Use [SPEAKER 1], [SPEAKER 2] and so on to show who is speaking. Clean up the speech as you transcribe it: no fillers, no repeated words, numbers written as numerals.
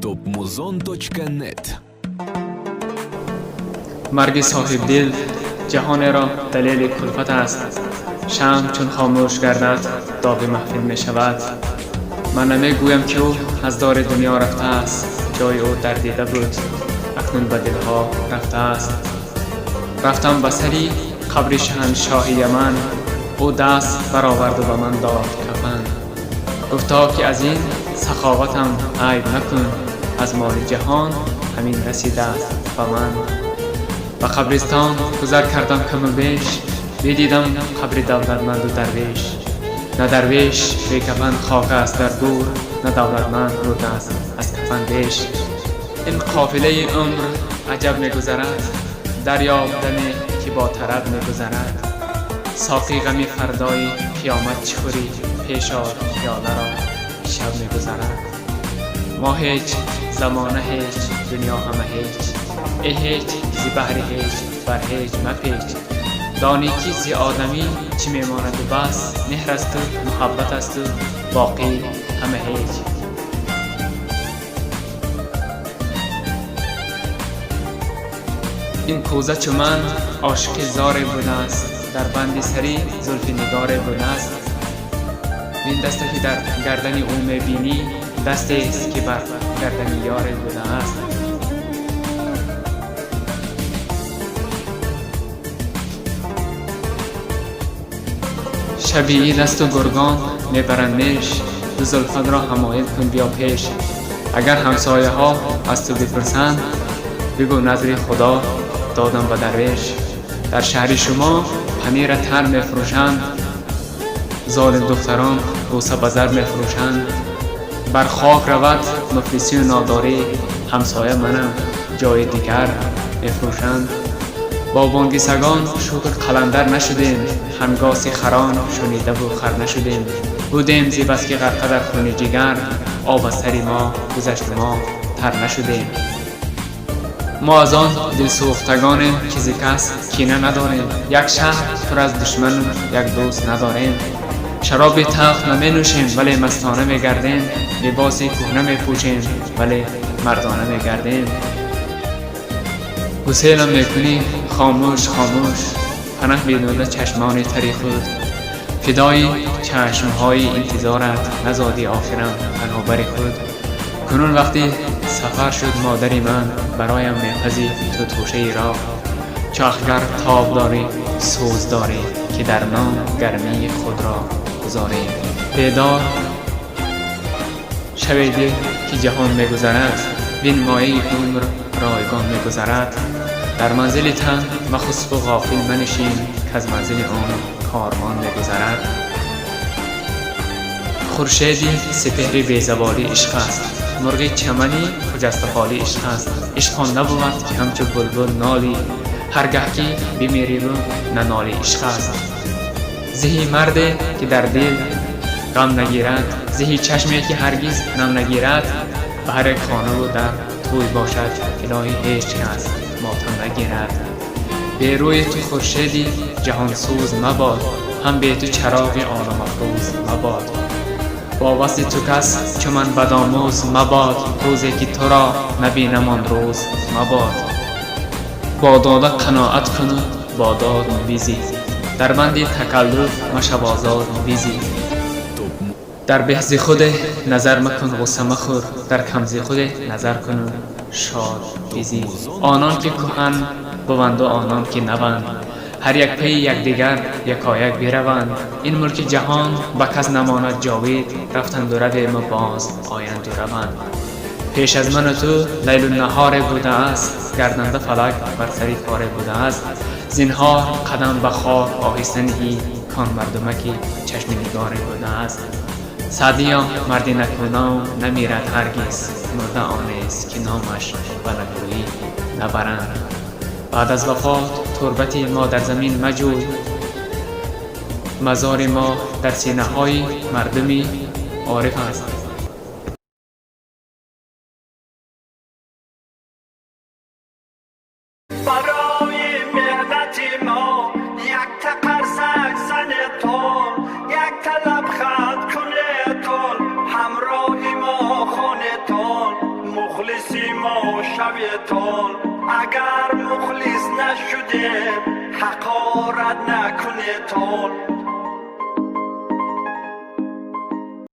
[SPEAKER 1] Topmuzon.net.
[SPEAKER 2] Марги соҳибдил ҷаҳонеро далели кулфат аст. Шамъ чун хомӯш гардад, доғи маҳфил мешавад. Ман намегӯям, ки ӯ аз дори дунё рафтааст. Ҷои ӯ дар дида буд, акнун ба дилҳо рафтааст. Рафтам ба сари қабри шаҳаншоҳи Яман, ӯ даст бароварду ба ман дод кафан. Гуфто, ки аз ин саховатам айб накун, аз моли ҷаҳон ҳамин расидааст ба ман. Ба қабристон гузар кардам каму беш, бидидам қабри давлатманду дарвеш. На дарвеш бекафан хок аст дар гӯр, на давлатманд мурдааст аз кафан беш. Ин қофилаи умр аҷаб мегузарад, дарёб даме, ки бо тараб мегузарад. Соқӣ, ғами фардои қиёмат чӣ хӯрӣ? Пеш ор пиёларо, шаб мегузарад. Мо ҳеҷ, замона ҳеҷ, дунё ҳама ҳеҷ. Эй ҳеҷ, зи баҳри ҳеҷ бар ҳеҷ мапеч. Донӣ, ки зи одамӣ чӣ мемонаду бас, меҳр асту муҳаббат асту боқӣ ҳама ҳеҷ. Ин кӯза чу ман ошиқи зоре будааст, дар банди сари зулфи нигоре будааст. Ин дасте, ки дар гардани ӯ мебинӣ, дастест, ки бар гардани ёре будааст. Шаби ид асту гургон мебаранд меш, ду зулфатро ҳамоил кун, биё пеш. Агар ҳамсояҳо аз ту бипурсанд, бигӯ: назри Худо додам ба дарвеш. Дар шаҳри шумо панира тар мефурӯшанд, золим духтарон бӯса ба зар мефурӯшанд. Бар хок равад муфлисию нодорӣ, ҳамсоя манам, ҷои дигар мефурӯшанд. Бо бонги сагон, шукр, қаландар нашудем, ҳангоси харон шунидаву хар нашудем. Будем зи баски ғарқа дар хуни ҷигар, об аз сари мо гузашту мо тар нашудем. Мо аз он дилсӯхтагонем, ки зи кас кина надорем. Як шаҳр пур аз душману як дӯст надорем. Шароби талх наменӯшем, вале мастона мегардем. Либоси кӯҳна мепӯшем, вале мардона мегардем. Гуселам мекунӣ хомӯш, хомӯш, панаҳ бидода чашмони тари худ. Фидои чашмҳои интизорат, назодӣ охирам танҳо бари худ. Кунун вақти сафар шуд, модари ман, бароям мепазӣ ту тӯшаи роҳ. Чу ахгар тоб дорӣ, сӯз дорӣ, ки дар нон гармии худро гузорӣ. Бедор шаве дил, ки ҷаҳон мегузарад, вин мояи умр ройгон мегузарад. Дар манзили тан махусбу ғофил манишин, каз манзили умр корвон мегузарад. Хуршеди сепеҳри безаволӣ ишқ аст, мурғи чамани хуҷастафолӣ ишқ аст. Ишқ он набувад, ки ҳамчу булбул нолӣ, ҳар гаҳ ки бимириву нанолӣ ишқ аст. Зиҳи марде, ки дар дил ғам нагирад, зиҳи чашме, ки ҳаргиз нам нагирад. Ба ҳар як хонаву дар тӯй бошад, илоҳӣ ҳеҷ кас мотам нагирад. Бе рӯи ту хуршеди ҷаҳонсӯз мабод, ҳам бе ту чароғи оламафрӯз мабод. Бо васли ту кас чу ман бадомӯз мабод, рӯзе ки туро набинам, он рӯз мабод. Бо дода қаноат куну бо дод бизӣ, дар банди такаллуф машав, озод бизӣ. Дар беҳзи худе назар макун, ғусса махӯр, дар камзи худе назар куну шод бизӣ. Онон ки кӯҳан буванду онон ки наванд, ҳар як пайи якдигар якояк бираванд. Ин мулки ҷаҳон ба кас намонад ҷовид, рафтанду равему боз оянду раванд. Пеш аз ману ту лайлу наҳоре будааст, гарданда фалак бар сари коре будааст. Зинҳор қадам ба хок оҳиста ниҳӣ, кон мардумаки чашми нигоре будааст. Саъдиё, марди накӯном намирад ҳаргиз, мурда онест, ки номаш ба накӯӣ набаранд. Баъд аз вафот турбати мо дар замин маҷӯй, мазори мо дар синаҳои мардуми ориф аст.
[SPEAKER 3] Барои меҳнати мо якта қарсак занетон, якта лабханд кунетон, ҳамроҳи мо хонетон. Ёбетон. Агар мухлис нашудем, ҳақорат накунетон.